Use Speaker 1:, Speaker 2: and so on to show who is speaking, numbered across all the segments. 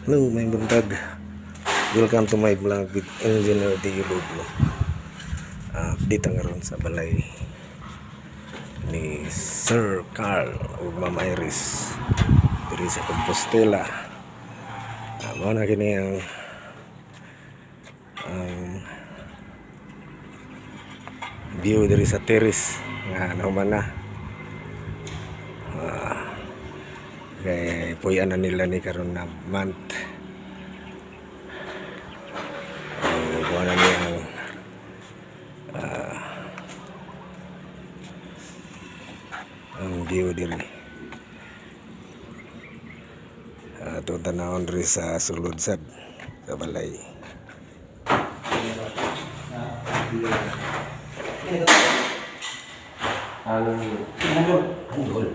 Speaker 1: Hello, maayong buntag. Welcome to my vlog with Engineer Dio Lobo. Dito ngaron sa balay ni Sir Carl ug Ma'am Iris diri sa Compostela. Mao na kini ang view diri sa terrace nga nahuman na. Kay puy-an na nila ni karon na month. O mao na niya ang view diri. Atong tanawon diri sa sulod sad sa balay.
Speaker 2: Handol. Handol.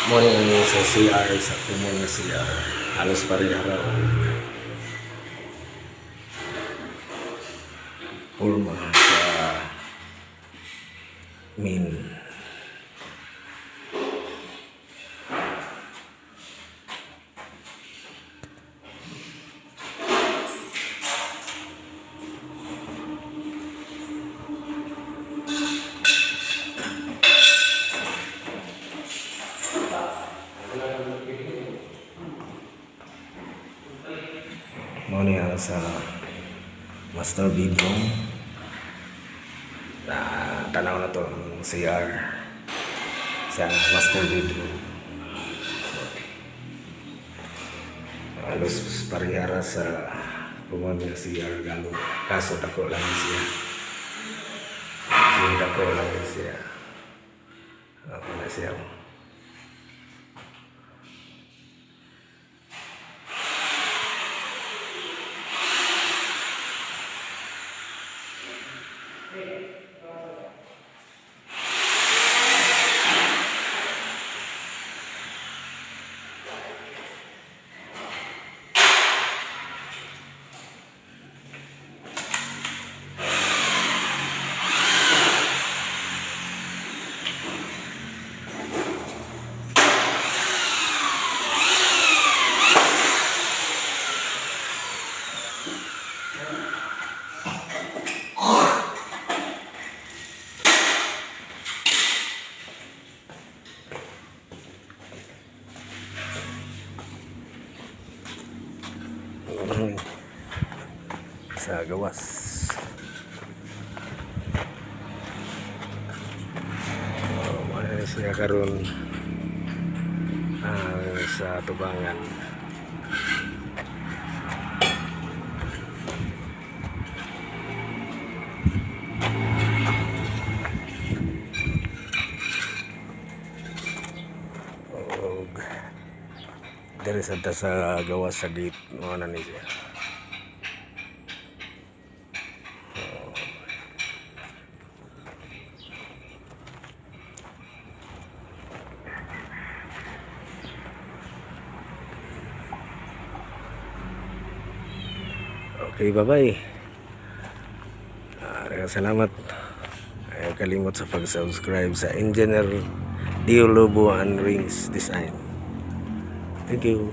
Speaker 1: Mao ni ang sa CR, sa common nga CR. Halos pareha ra og porma sa main. Mao ni ang sa master bedroom. Na tanaw na to ang CR sa master bedroom. Halos pareha ra sa common nga CR galo. Kaso dako lang siya. Yung dako lang siya. Ako na siya. Sa gawas. Oh, mao na siya karon ang sa tubangan. Og diri sad ta sa gawas sa gate, mao na ni siya. Okay, bye-bye. Daghang salamat. Ay kalimot sa pag-subscribe sa Engineer Dio Lobo and Rings Design. Thank you.